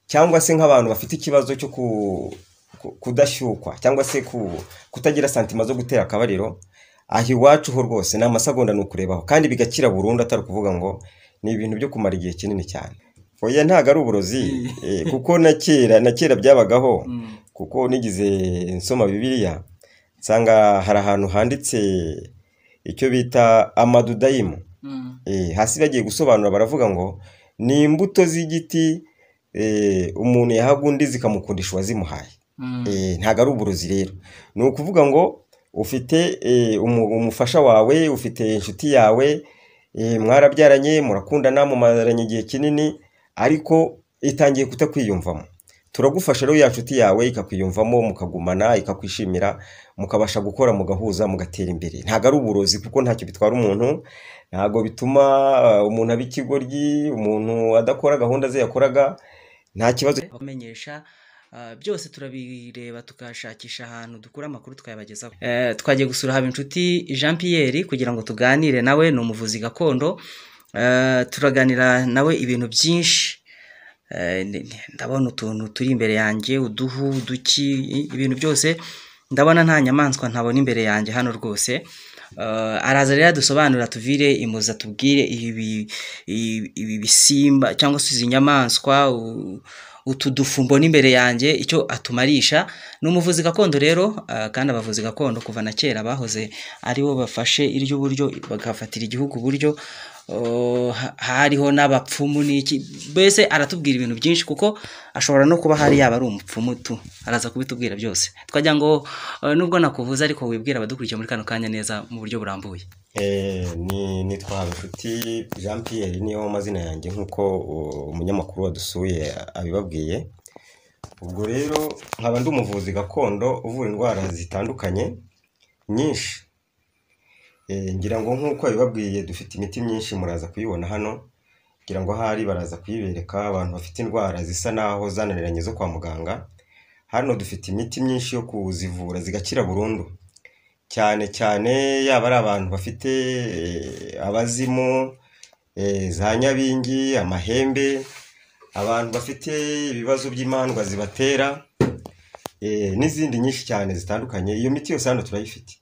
Cyangwa se nk'abantu bafite ikibazo cyo kudashyukwa cyangwa se kutagira sentiment zo gutera akabariro, aho iwacu ho rwose ni amasegonda, ni ukurebaho kandi bigakira burundu, atari ukuvuga ngo ni ibintu byo kumara igihe kinini cyane. Oya, ntabwo ari uburozi, kuko na kera byabagaho, kuko nigize nsoma Bibiliya nsanga hari ahantu handitse icyo bita amadudayimu. Hasi bagiye gusobanura baravuga ngo ni imbuto z'igiti umuntu yahaga undi zikamukundisha uwazimuhaye. Ntabwo ari uburozi rero, ni ukuvuga ngo ufite umufasha wawe, ufite inshuti yawe, mwarabyaranye, murakundana, mumaranye igihe kinini, ariko itangiye kutakwiyumvamo. Turagufasha rero, ya nshuti yawe ikakwiyumvamo, mukagumana, ikakwishimira, mukabasha gukora, mugahuza, mugatera imbere. Ntabwo ari uburozi kuko ntacyo bitwara umuntu, ntabwo bituma umuntu aba ikigoryi, umuntu adakora gahunda ze yakoraga, nta kibazo. Bamenyesha byose turabireba, tukashakisha ahantu dukura amakuru tukayabagezaho. Twagiye gusura Habinshuti Jean Pierre kugira ngo tuganire nawe, ni umuvuzi gakondo. Turaganira nawe ibintu byinshi. Ndabona utuntu turi imbere yanjye, uduhu, uduki, ibintu byose ndabona, nta nyamaswa ntabona imbere yanjye hano rwose. Araza rero adusobanurira, tuvire imuza, tubwire ibi bisimba cyangwa se izi nyamaswa, utu dufu mbona imbere yanjye, icyo atumarisha. Ni umuvuzi gakondo rero, kandi abavuzi gakondo kuva na kera bahoze aribo bafashe iry'uburyo, bagafatira igihugu uburyo. Hariho n'abapfumu n'iki, mbese aratubwira ibintu byinshi kuko ashobora no kuba hari yaba ari umupfumu tu, araza kubitubwira byose. Twagira ngo nubwo nakuvuze ariko wibwira abadukurikiye muri kano kanya neza mu buryo burambuye. Ni nitwa Habinshuti Jean Pierre, niyo mazina yanjye nk'uko umunyamakuru wadusuye abibabwiye. Ubwo rero nkaba ndi umuvuzi gakondo uvura indwara zitandukanye nyinshi. Ngira ngo nk'uko yabibabwiye, dufite imiti myinshi, muraza kuyibona hano, ngira ngo ahari baraza kuyibereka. Abantu bafite indwara zisa naho zananiranye zo kwa muganga, hano dufite imiti myinshi yo kuzivura zigakira burundu, cyane cyane yaba ari abantu bafite abazimu, za nyabingi, amahembe, abantu bafite ibibazo by'imandwa zibatera, n'izindi nyinshi cyane zitandukanye. Iyo miti yose hano turayifite.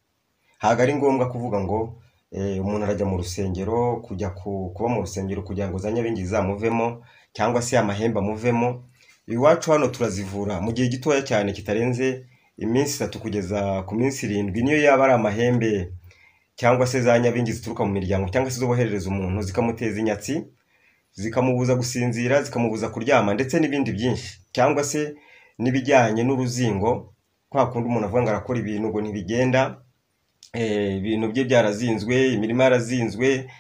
Ntabwo ari ngombwa kuvuga ngo umuntu arajya mu rusengero, kujya kuba mu rusengero kugira ngo za nyabingi zizamuvemo cyangwa se amahembe amuvemo. Iwacu hano turazivura mu gihe gitoya cyane kitarenze iminsi 3 kugeza ku minsi 7, niyo yaba ari amahembe cyangwa se za nyabingi zituruka mu miryango cyangwa se zo boherereza umuntu zikamuteza inyatsi, zikamubuza gusinzira, zikamubuza kuryama, ndetse n'ibindi byinshi, cyangwa se n'ibijyanye n'uruzingo, kwa kundi umuntu avuga ngo arakora ibintu ngo ntibigenda, ibintu bye byarazinzwe, imirima yarazinzwe,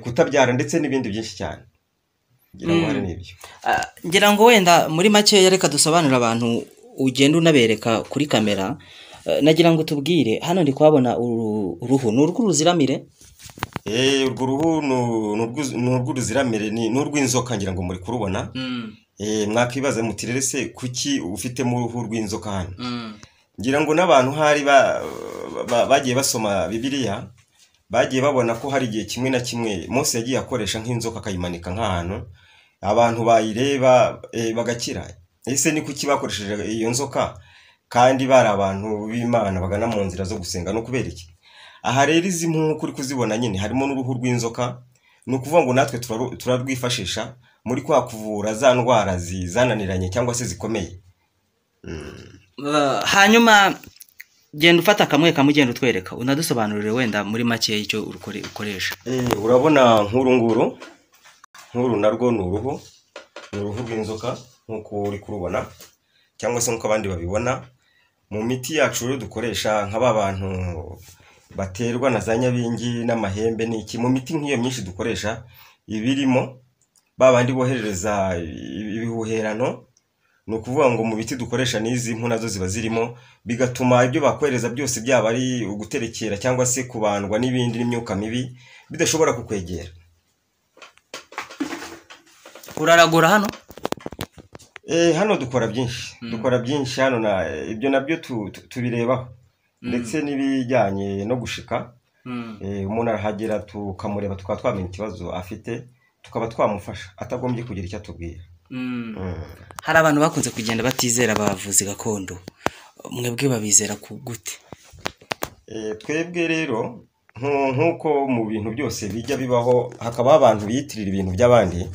kutabyara, ndetse n'ibindi byinshi cyane. Ngira ngo hari n'ibyo. Ngira ngo wenda muri makeya reka dusobanurire abantu, ugenda unabereka kuri kamera. Nagira ngo tubwire, hano ndi kuhabona uruhu, ni urw'uruziramire? Urwo ruhu ni urw'uruziramire, ni urw'inzoka, ngira ngo muri kurubona. Mwakwibaza muti rero se kuki ufitemo uruhu rw'inzoka hano? Ngira ngo n'abantu hari bagiye basoma Bibiliya bagiye babona ko hari igihe kimwe na kimwe Mose yagiye akoresha nk'inzoka, akayimanika nk'ahantu abantu bayireba bagakira. Ese ni kuki bakoresheje iyo nzoka kandi bari abantu b'Imana bagana mu nzira zo gusenga? No kubera iki? Aha rero izi mpu nk'uko uri kuzibona nyine harimo n'uruhu rw'inzoka, ni ukuvuga ngo natwe turarwifashisha muri kwa kuvura za ndwara zananiranye cyangwa se zikomeye. Hanyuma genda ufata kamwe kamwe, ugenda utwereka, unadusobanurire wenda muri make icyo ukoresha. Urabona nk'uru nguru, nk'uru narwo ni uruhu rw'inzoka nk'uko uri kurubona cyangwa se nk'uko abandi babibona. Mu miti yacu rero dukoresha, nka ba bantu baterwa na za nyabingi n'amahembe n'iki, mu miti nk'iyo myinshi dukoresha ibirimo, ba bandi boherereza ibihuherano, ni ukuvuga ngo mu biti dukoresha n'izi mpu nazo ziba zirimo, bigatuma ibyo bakohereza byose, byaba ari uguterekera cyangwa se kubandwa n'ibindi n'imyuka mibi, bidashobora kukwegera. Uraragura hano? Hano dukora byinshi, dukora byinshi hano, na ibyo nabyo tubirebaho, ndetse n'ibijyanye no gushika. Umuntu arahagera tukamureba, tukaba twamenya ikibazo afite, tukaba twamufasha atagombye kugira icyo atubwira. Hari abantu bakunze kugenda batizera abavuzi gakondo, mwebwe babizera ku gute? Twebwe rero nk'uko mu bintu byose bijya bibaho hakabaho abantu biyitirira ibintu by'abandi,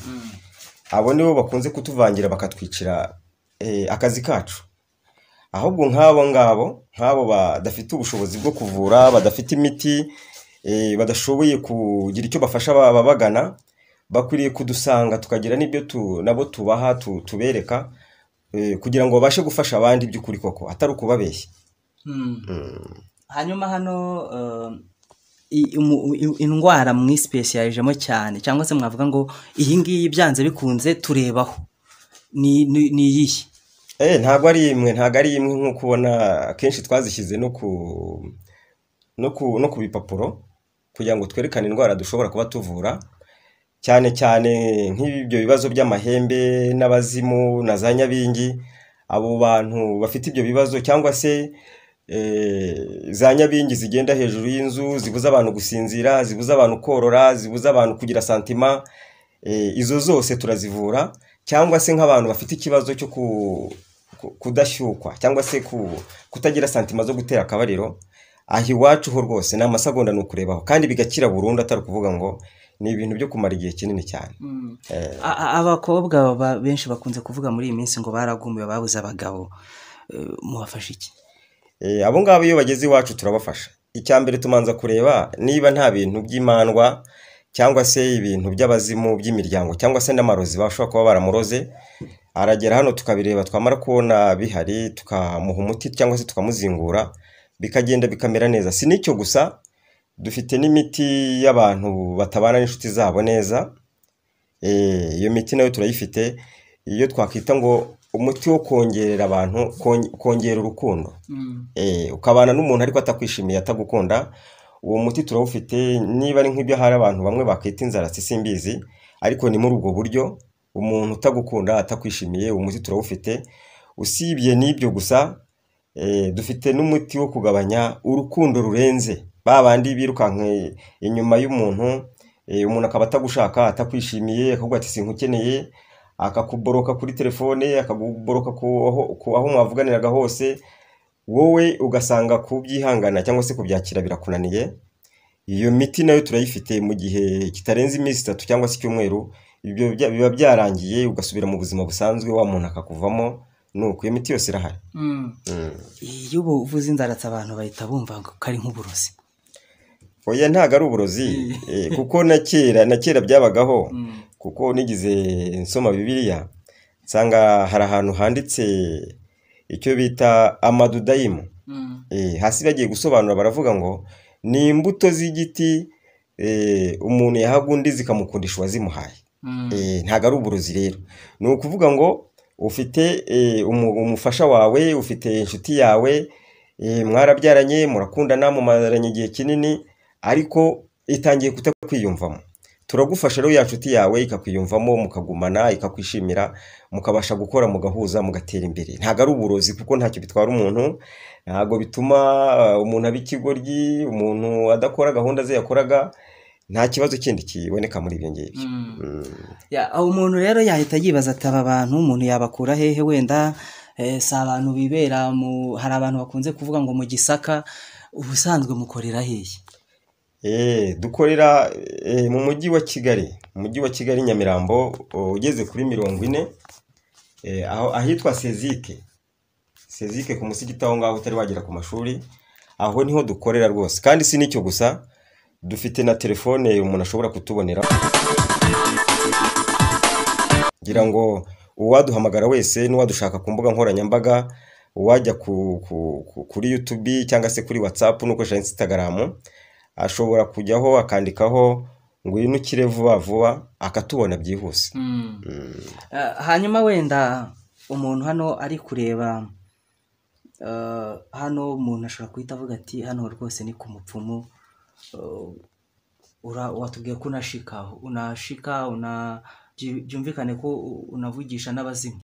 abo nibo bakunze kutuvangira bakatwicira akazi kacu. Ahubwo nk'abo ngabo, nk'abo badafite ubushobozi bwo kuvura, badafite imiti, badashoboye kugira icyo bafasha ababagana, bakwiriye kudusanga tukagira n'ibyo nabo tubaha tubereka, kugira ngo babashe gufasha abandi by'ukuri koko atari ukubabeshya. Hanyuma hano indwara mwisipesiyajemo cyane, cyangwa se mwavuga ngo iyi ngiyi byanze bikunze turebaho ni iyihe? Ntabwo ari imwe, ntabwo ari imwe nk'uko ubona akenshi twazishyize no ku bipapuro kugira ngo twerekane indwara dushobora kuba tuvura, cyane cyane nk'ibyo bibazo by'amahembe n'abazimu na za nyabingi. Abo bantu bafite ibyo bibazo cyangwa se za nyabingi zigenda hejuru y'inzu, zibuza abantu gusinzira, zibuza abantu korora, zibuza abantu kugira santima, izo zose turazivura. Cyangwa se nk'abantu bafite ikibazo cyo kudashyukwa cyangwa se kutagira santima zo gutera akabariro, aho iwacu ho rwose ni amasegonda ni ukurebaho kandi bigakira burundu, atari ukuvuga ngo ni ibintu byo kumara igihe kinini cyane. Abakobwa benshi bakunze kuvuga muri iyi minsi ngo baragumiwe, babuze abagabo, mubafasha iki? Abo ngabo iyo bageze iwacu turabafasha. Icya mbere tumanza kureba niba nta bintu by'imandwa cyangwa se ibintu by'abazimu by'imiryango cyangwa se n'amarozi bashobora kuba baramuroze. Aragera hano tukabireba, twamara kubona bihari tukamuha umuti cyangwa se tukamuzingura, bikagenda bikamera neza. Si n'icyo gusa, dufite n'imiti y'abantu batabana n'inshuti zabo neza. Iyo miti nayo turayifite, iyo twakwita ngo umuti wo kongerera abantu, kongera urukundo. Ukabana n'umuntu ariko atakwishimiye, atagukunda, uwo muti turawufite. Niba ari nk'ibyo hari abantu bamwe bakwita inzara simbizi, ariko ni muri ubwo buryo umuntu utagukunda atakwishimiye, uwo muti turawufite. Usibye n'ibyo gusa, dufite n'umuti wo kugabanya urukundo rurenze, ba bandi birukanka inyuma y'umuntu, umuntu akaba atagushaka, atakwishimiye, akavuga ati sinkukeneye, akakuboroka kuri telefone, akakuboroka aho mwavuganiraga hose, wowe ugasanga kubyihangana cyangwa se kubyakira birakunaniye. Iyo miti nayo turayifite, mu gihe kitarenze iminsi 3 cyangwa se icyumweru ibyo biba byarangiye, ugasubira mu buzima busanzwe, wa muntu akakuvamo. Nuko iyo miti yose irahari. Iyo uvuze inzaratsi abantu bahita bumva ko ari nk'uburozi. Oya, ntabwo ari uburozi, kuko na kera byabagaho. Kuko nigize nsoma Bibiliya nsanga hari ahantu handitse icyo bita amadudayimu. Hasi bagiye gusobanura baravuga ngo ni imbuto z'igiti umuntu yahaga undi zikamukundisha uwazimuhaye. Ntabwo ari uburozi rero, ni ukuvuga ngo ufite umufasha wawe, ufite inshuti yawe, mwarabyaranye, murakundana, mumaranye igihe kinini, ariko itangiye kutakwiyumvamo. Turagufasha rero ya nshuti yawe ikakwiyumvamo, mukagumana, ikakwishimira, mukabasha gukora, mugahuza, mugatera imbere. Ntabwo ari uburozi kuko ntacyo bitwara umuntu, ntabwo bituma umuntu aba ikigoryi, umuntu adakora gahunda ze yakoraga, nta kibazo kindi kiboneka muri ibyo ngibyo. Umuntu rero yahita yibaza ati aba bantu umuntu yabakura hehe? Wenda si abantu bibera hari abantu bakunze kuvuga ngo mu Gisaka, ubusanzwe mukorera hehe? Dukorera mu mujyi wa Kigali, mu mujyi wa Kigali Nyamirambo, ugeze kuri 40, ahitwa Sezike. Sezike ku musigiti aho ngaho utari wagera ku mashuri, aho niho dukorera rwose. Kandi si n'icyo gusa, dufite na telefone umuntu ashobora kutubonera, ngira ngo uwaduhamagara wese n'uwadushaka ku mbuga nkoranyambaga, uwajya kuri YouTube cyangwa se kuri WhatsApp n'ukoresha Instagram, ashobora kujyaho akandikaho ngwino ukire vuba vuba, akatubona byihuse. Hanyuma wenda umuntu hano ari kureba, hano umuntu ashobora guhita avuga ati hano rwose ni ku mupfumu. Watubwiye ko unashika, byumvikane ko unavugisha n'abazimu.